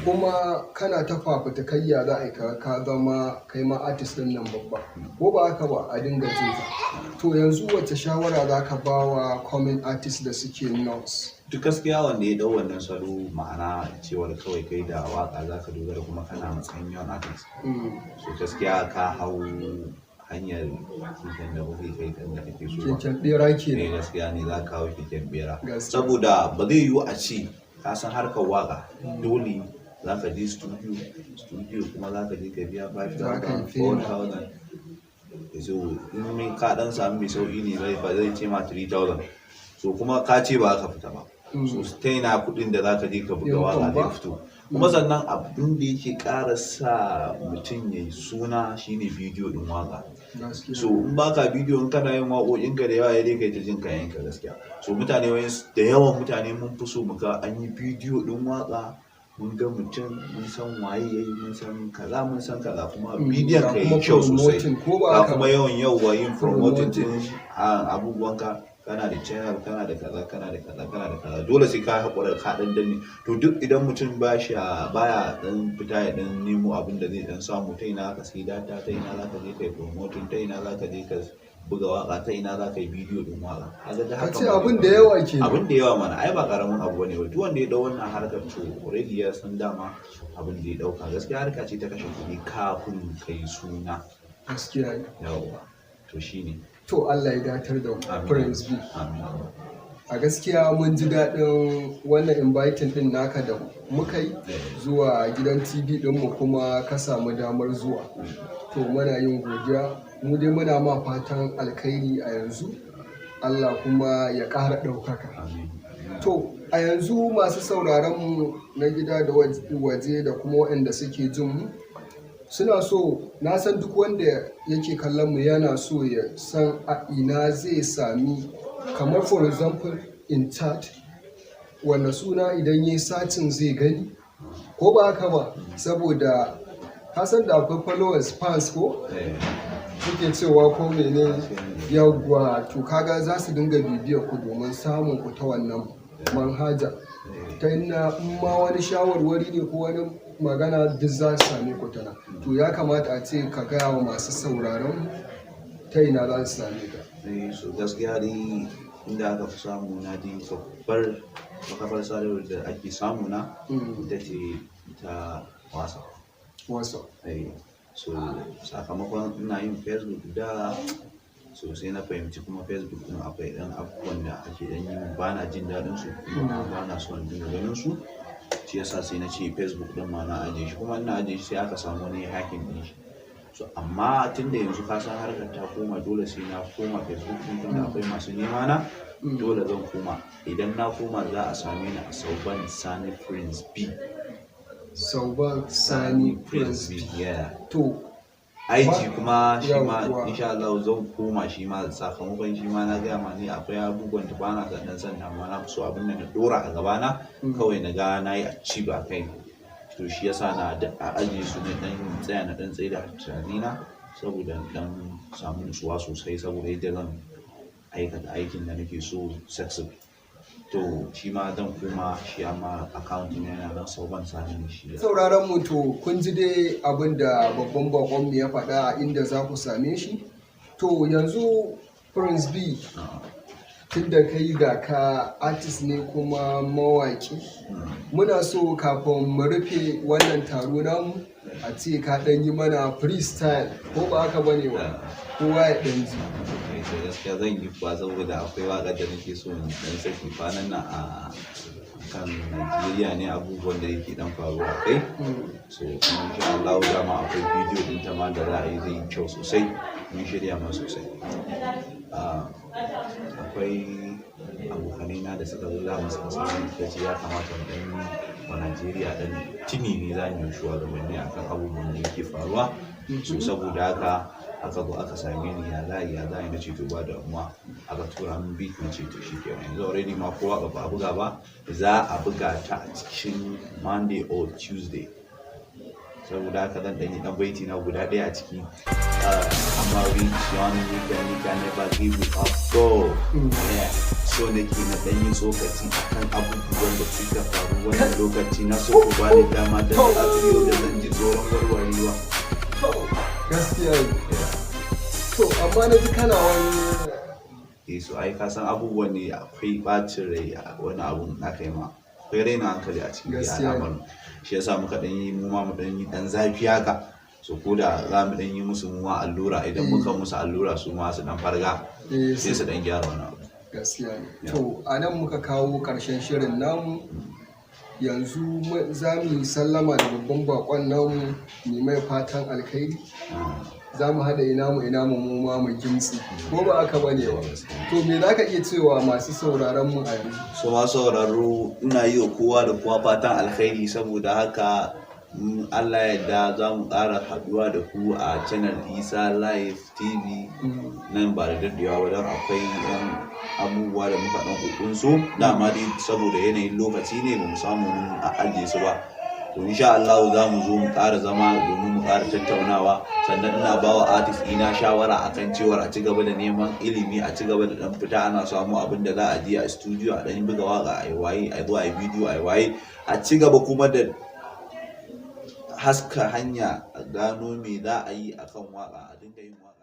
Kuma kana ta fafutukayya za a yi ka zama kai ma artist din nan babba, ko ba haka ba, a dinga jin ka. To, yanzu wace shawara za ka ba wa coming artist da suke north? Duk gaskiya wanda ya dau wannan salo, ma'ana cewar kawai kai da waka za ka dogara kuma kana matsayin young artist, so gaskiya ka hau hanyar keken da kuke kai kan da kake so ba. Keken bera Ne. Kenan. Gaskiya ne, za ka hau keken bera. Gaskiya. Saboda ba zai yiwu a ce ka san harkar waka, dole za ka je studio, studio kuma za ka je ka biya Za ka yi 5,000, payment. 4,000. So in mai ka dan samu mai sauki ne zai ba zai ce ma 3,000. So kuma ka ce ba ka fita ba, so ta ina kuɗin da za ka je ka buga Income waka zai ba? fito? Kuma sannan abin da yake ƙara sa mutum ya yi suna shine bidiyo ɗin waka. So in baka bidiyo, in kana yin waƙoƙin ka da yawa, ya dai kai ta jin kayan ka gaskiya. So mutane da yawan mutane mun fi so mu ga an yi bidiyo ɗin waka, mun ga mutum, mun san waye yayi, mun san kaza, mun san kaza, kuma bidiyon ga ka yi kuma kyau sosai. Promoting, ko ba ga haka kuma ba? yawan yawa yin promoting Promoting. din abubuwanka, kana da channel, kana da kaza, kana da kaza, kana da kaza, dole sai ka haƙura ka dan danne. To duk idan mutum ba shi baya dan fita ya dan nemo abin da zai dan samu, ta ina ka sai data, ta ina za ka je kai promoting, ta ina za ka je ka buga waka, ta ina za ka yi bidiyo din waka? Kaga da Ka haka ce abin da yawa kenan. Abin da yawa mana, ai ba karamin abu bane ba. Duk wanda ya dau wannan harkar, to already ya san dama abin da ya dauka. Gaskiya harka ce ta kashe kuɗi kafin kai suna. Gaskiya ne. Yawwa, to shine. To, Allah ya datar da mu. Amin. Prince B, Amin. a gaskiya mun ji daɗin wannan inviting din naka da muka yi zuwa gidan TV ɗinmu, kuma ka samu damar zuwa. To, muna yin godiya. Mu dai muna ma fatan alkhairi a yanzu, Allah kuma ya ƙara ɗaukaka. Amin. To, a yanzu masu sauraron mu na gida da waje da kuma waɗanda suke jin mu suna so, na san duk wanda yake kallon mu yana so ya san a ina zai sami, kamar for example in chat, wanne suna idan yayi searching zai gani, ko ba haka ba? Saboda ka san da akwai followers, fans, ko suke cewa ko mene. Yawwa, to kaga za su dinga bibiyar ku domin samun ku ta wannan manhaja, ta ina in ma wani shawarwari ne ko wani magana, duk za su same ku ta nan. To, ya kamata a ce ka gaya wa masu sauraron ta ina za su same ka. Eh, so gaskiya dai inda aka fi samu na dai, babbar makafar sadarwar da ake samu na ita ce ta WhatsApp. WhatsApp. Eh, so sakamakon ina yin Facebook da, so sai na fahimci kuma Facebook ɗin akwai ɗan abubuwan da ake ɗan yi min bana jin daɗin su, kuma bana son dinga ganin su. Shi yasa sai na ce Facebook ɗin ma na ajiye shi. Kuma ina ajiye shi, sai aka samu wani hacking ɗin shi. So amma tunda yanzu ka san harkar ta koma, dole sai na koma Facebook ɗin, tunda akwai masu nema na, dole zan koma. Idan na koma, za a same ni a Sauban Sani Prince B. Sauban Sani Prince B. Yeah. To, IG kuma shi ma Yawwa. insha Allah zan koma shi ma, sakamakon shi ma na gaya ma ni akwai abubuwan da bana son dan san, amma na fi so abin da na dora a gabana kawai na ga na yi achieve a kai. To shi yasa na da a ajiye su, na dan tsaya, na dan tsaye da tunanina, saboda dan samu nutsuwa sosai, saboda yadda zan aikata aikin da nake so successful. To shi ma zan koma shi, amma account ɗina yana nan, Sauban Sani ne shi. Sauraron mu, to kun ji dai abin da babban bakon mu ya faɗa a inda za ku same shi. To, yanzu Prince B, tunda kai ga ka artist ne kuma mawaki, muna so kafin mu rufe wannan taro namu a ce ka ɗan yi mana freestyle, ko ba haka bane ba, kowa ya ɗan ji. Eh, to gaskiya zan yi kuwa, saboda akwai waƙar da nake so in dan saki kwanan nan a kan Najeriya ne, abubuwan da yake dan faruwa a kai. So kuma insha Allah dama akwai bidiyo din ta ma da za a yi, zai yi kyau sosai, mun shirya ma sosai. Ah, akwai abokanai na da suka zo dama suka sami, suka ce ya kamata mu dan yi wa Najeriya dan tuni ne, za mu yi shugabanni akan abubuwan da yake faruwa. So saboda haka aka zo aka same ni, ya za a yi, ya za a yi? Na ce to ba damuwa. Aka tura min beat, na ce to shikenan. Yanzu already ma kowa ba a buga ba, za a buga ta a cikin Monday or Tuesday. Saboda haka zan ɗan yi ɗan baiti na guda ɗaya a ciki. I'm a rich young nigga, nigga never give it up, go. Yeah. So nake na ɗan yi tsokaci akan abubuwan da suka faru wannan lokaci. Na so ku bani dama da abu yau da zan ji tsoron warwarewa. To, gaskiya ne. To, amma na ji kana wani Eh, so ai ka san abubuwan ne, akwai bacin rai a wani abun na kai ma, akwai raina hankali a cikin al'amarin. Shi yasa muka ɗan yi, mu ma mu ɗan yi ɗan zafi haka. So ko da za mu ɗan yi musu mu ma allura, idan muka musu allura, su ma su ɗan farga, sai su ɗan gyara wani abu. Gaskiya ne. To, a nan muka kawo ƙarshen shirin namu. Yanzu za mu yi sallama da babban bakon namu, mai mai fatan alkhairi. Za mu haɗa ina mu ina mu, mu ma mu gimtsi, ko ba aka bane ba? To, me za ka iya cewa masu sauraron mu a yanzu? So masu sauraro, ina yi wa kowa da kowa fatan alkhairi. Saboda haka in Allah ya yarda, za mu ƙara haɗuwa da ku a channel Isa Live TV nan ba da daɗewa ba, don akwai yan abubuwa da muka ɗan ƙunso dama dai, saboda yanayin lokaci ne ba mu samu mun ajiye su ba. To, insha Allah za mu zo mu ƙara zama domin mu ƙara tattaunawa. Sannan ina ba wa artist ina shawara akan cewar a ci gaba da neman ilimi, a ci gaba da dan fita ana samu abin da za a je a studio a dan buga waka, a yi waye, a zo a yi bidiyo, a yi waye, a ci gaba kuma da haska hanya, a gano me za a yi akan waka, a dinga yin waka.